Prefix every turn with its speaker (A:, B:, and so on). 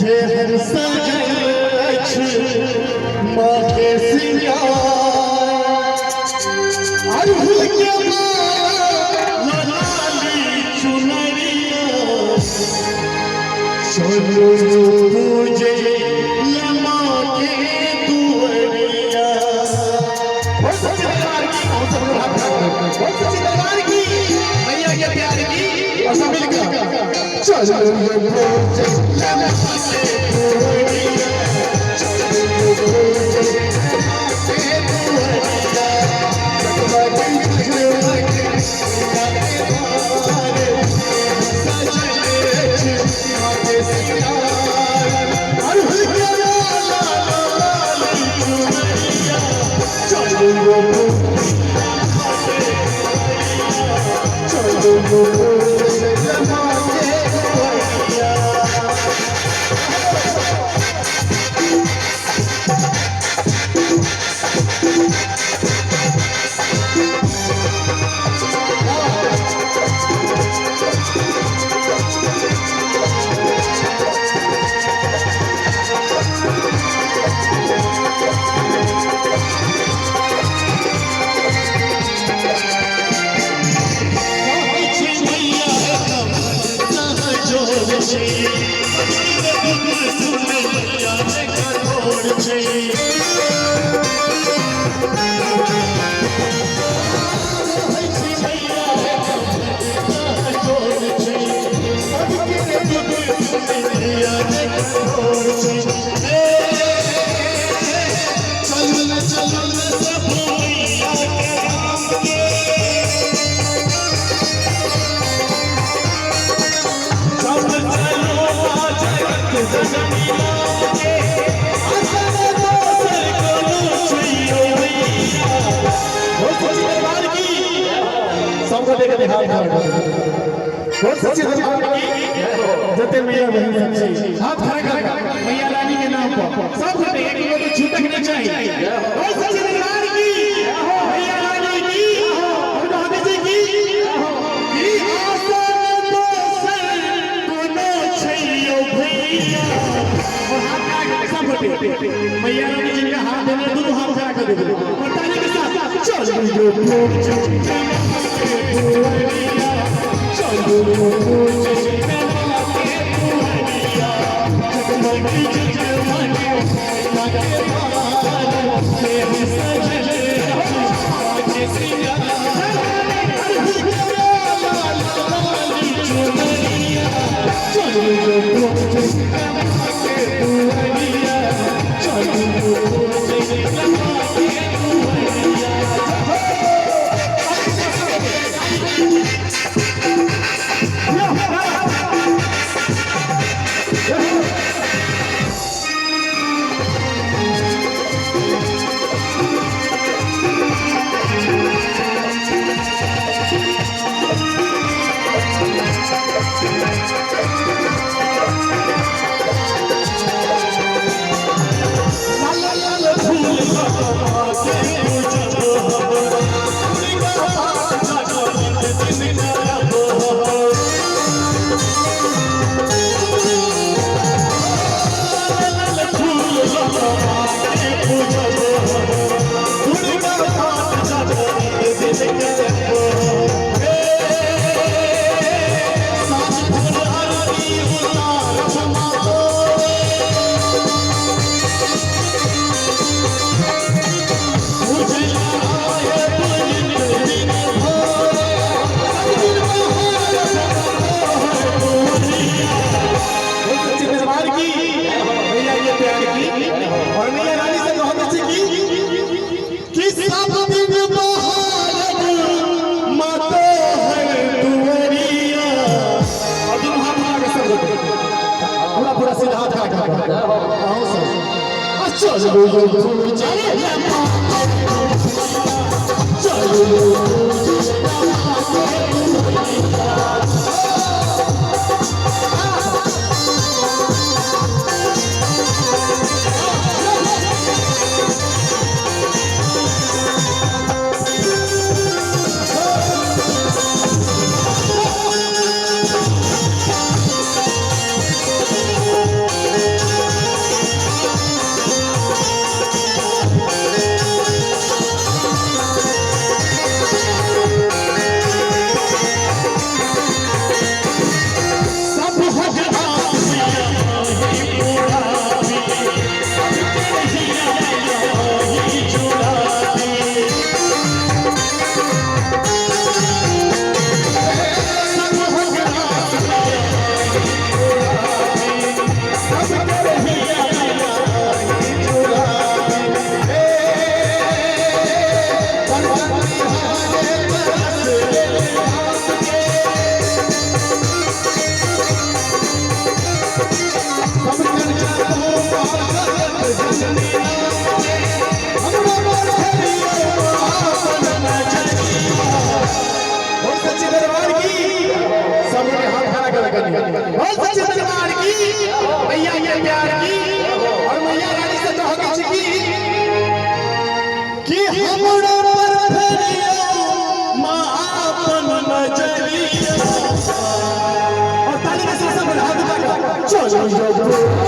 A: जेहन सजल अछि माँ के सिंगार, अड़हुल के माला लाली चुनरिया, चलू पूजे माँ के दुआरिया।
B: बहुत सच्चे दरबार की, और सब लोग हाथ खड़ा करो। बहुत सच्चे दरबार की, मैया के प्यार की, और सब मिलकर
A: चलू पूजे माँ के दुआरिया, चलू पूजे माँ के दुआरिया, जगमग जगमग के द्वार, सजल अछि माँ के सिंगार, अड़हुल के माला लाली चुनरिया, चलू चलू पूजे माँ के दुआरिया। चल चल सब मैया के राम के, सब चलो जगत जननी के, असन दोसर कोनो छैयो मैया।
B: बहुत सच्चे दरबार की, सबको देख के हाथ खड़ा कर। बहुत सच्चे दरबार की, जते मैया वही सच्ची। हाथ खड़ा कर मैया रानी के नाम पर सब खड़े, एक लोग छूटक नहीं चाहिए। बहुत सच्चे दरबार की, मैया रानी की, और महादेव जी की, कि आसन दोसर कोनो छैयो भैया। और हाथ खड़ा कर सब गोटे मैया रानी जिनका हाथ देना, दोनों हाथ खड़ा कर देते और ताली के साथ
A: चलू पूजे माँ के दुआरिया, चलू पूजे माँ के दुआरिया, जगमग जगमग के द्वार, सजल अछि माँ के सिंगार, अड़हुल के माला लाली चुनरिया, चलू पूजे माँ के दुआरिया, चलू पूजे माँ के दुआरिया। लाल लाल फूल के पूजब हम, दुर्गा जागरण दिन करब हम। लाल लाल फूल के पूजब हम, दुर्गा जागरण दिन करब हम। साँझ भोर आरती उतार क्षमा
B: बहुत सच्चे दरबार की, मैया ये प्यार की, और मैया रानी से बहुत अच्छी की,
A: कि सब दिन बहार माता है दुआरिया।
B: और दोनों हाथ उठा के सब गोटे पूरा पूरा सीधा हाथ खड़ा कर आओ सब।
A: चलू पूजे चलू पूजे माँ के दुआरिया।
B: सच्चे दरबार की, मैया के प्यार की। और मैया रानी से कह के छी कि हमरा पर फेरियो माँ अपन नजरिया। और ताली के साथ साथ हाथ उठा के चलो।